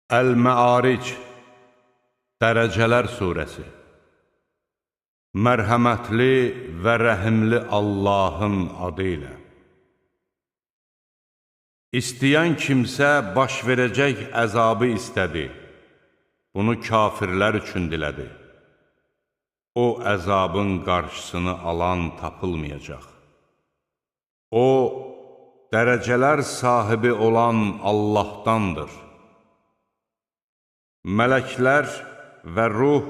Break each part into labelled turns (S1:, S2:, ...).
S1: Əl-Məaric, Dərəcələr Suresi. Mərhəmətli və rəhimli Allahın adı ilə. İstəyən kimsə baş verəcək əzabı istədi. Bunu kafirlər üçün dilədi. O əzabın qarşısını alan tapılmayacaq. O, dərəcələr sahibi olan Allahdandır. Mələklər və ruh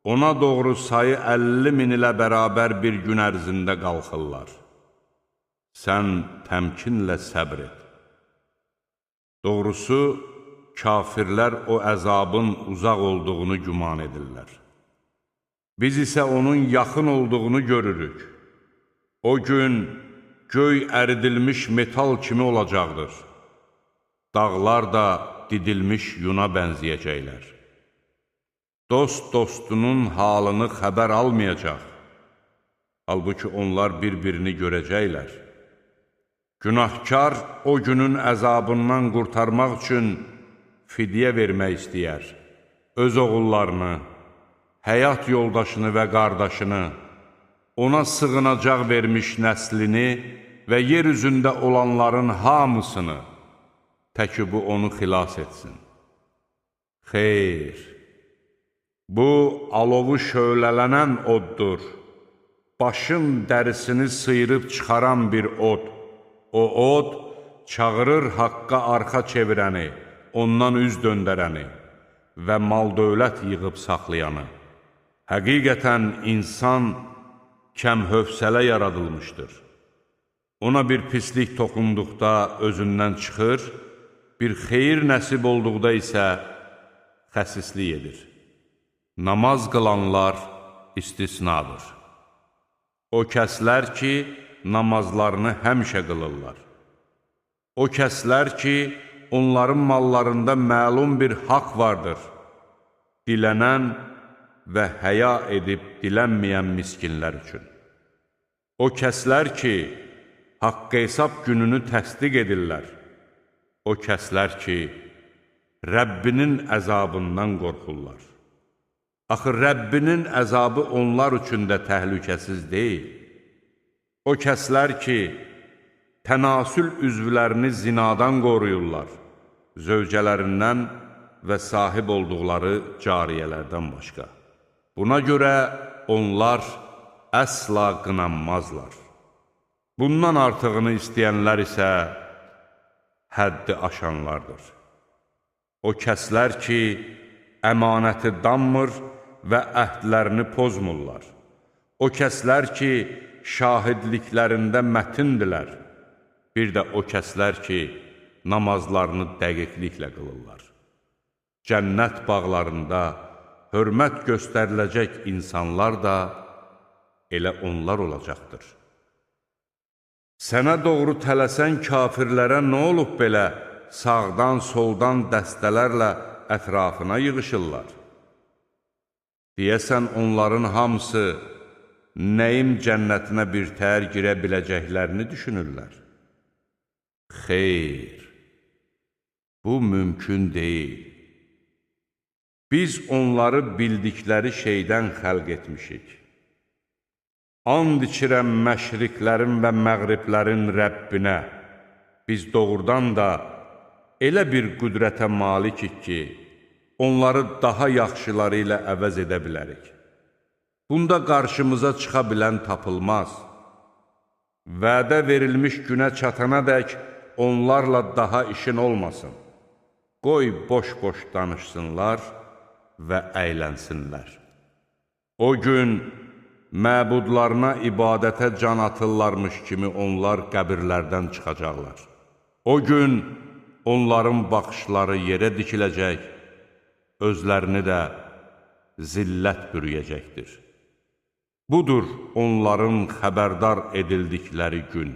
S1: ona doğru sayı 50 min ilə bərabər bir gün ərzində qalxırlar. Sən təmkinlə səbr et. Doğrusu, kafirlər o əzabın uzaq olduğunu güman edirlər. Biz isə onun yaxın olduğunu görürük. O gün göy əridilmiş metal kimi olacaqdır. Dağlar da didilmiş yuna bənzəyəcəklər. Dost dostunun halını xəbər almayacaq. Halbuki onlar bir-birini görəcəklər. Günahkar o günün əzabından qurtarmaq üçün fidyə vermək istəyər. Öz oğullarını, həyat yoldaşını və qardaşını, ona sığınacaq vermiş nəslini və yer üzündə olanların hamısını, təki bu onu xilas etsin. Xeyr, bu alovu şöhlələnən oddur, başın dərisini sıyırıb çıxaran bir od. O od çağırır haqqa arxa çevirəni, ondan üz döndərəni və mal-dövlət yığıb saxlayanı. Həqiqətən insan kəmhövsələ yaradılmışdır. Ona bir pislik toxunduqda özündən çıxır, bir xeyir nəsib olduqda isə xəsislik edir. Namaz qılanlar istisnadır. O kəslər ki, namazlarını həmişə qılırlar. O kəslər ki, onların mallarında məlum bir haqq vardır. Dilənən və həya edib dilənməyən miskinlər üçün. O kəslər ki, haqq hesab gününü təsdiq edirlər. O kəslər ki, Rəbbinin əzabından qorxurlar. Axı, Rəbbinin əzabı onlar üçün də təhlükəsiz deyil. O kəslər ki, tənasül üzvlərini zinadan qoruyurlar, zövcələrindən və sahib olduqları cariyələrdən başqa. Buna görə onlar əsla qınanmazlar. Bundan artığını istəyənlər isə həddi aşanlardır. O kəslər ki, əmanəti danmır və əhdlərini pozmurlar. O kəslər ki, şahidliklərində mətindirlər. Bir də o kəslər ki, namazlarını dəqiqliklə qılırlar. Cənnət bağlarında hörmət göstəriləcək insanlar da elə onlar olacaqdır. Sənə doğru tələsən kafirlərə nə olub belə sağdan, soldan dəstələrlə ətrafına yığışırlar? Deyəsən onların hamısı nəyim cənnətinə bir tər girə biləcəklərini düşünürlər. Xeyr, bu mümkün deyil. Biz onları bildikləri şeydən xəlq etmişik. And içirəm məşriqlərin və məğriblərin Rəbbinə, biz doğrudan da elə bir qüdrətə malikik ki, onları daha yaxşıları ilə əvəz edə bilərik. Bunda qarşımıza çıxa bilən tapılmaz. Vədə verilmiş günə çatana dək onlarla daha işin olmasın. Qoy boş-boş danışsınlar və əylənsinlər. O gün məbudlarına ibadətə can atırlarmış kimi onlar qəbirlərdən çıxacaqlar. O gün onların baxışları yerə dikiləcək, özlərini də zillət bürüyəcəkdir. Budur onların xəbərdar edildikləri gün.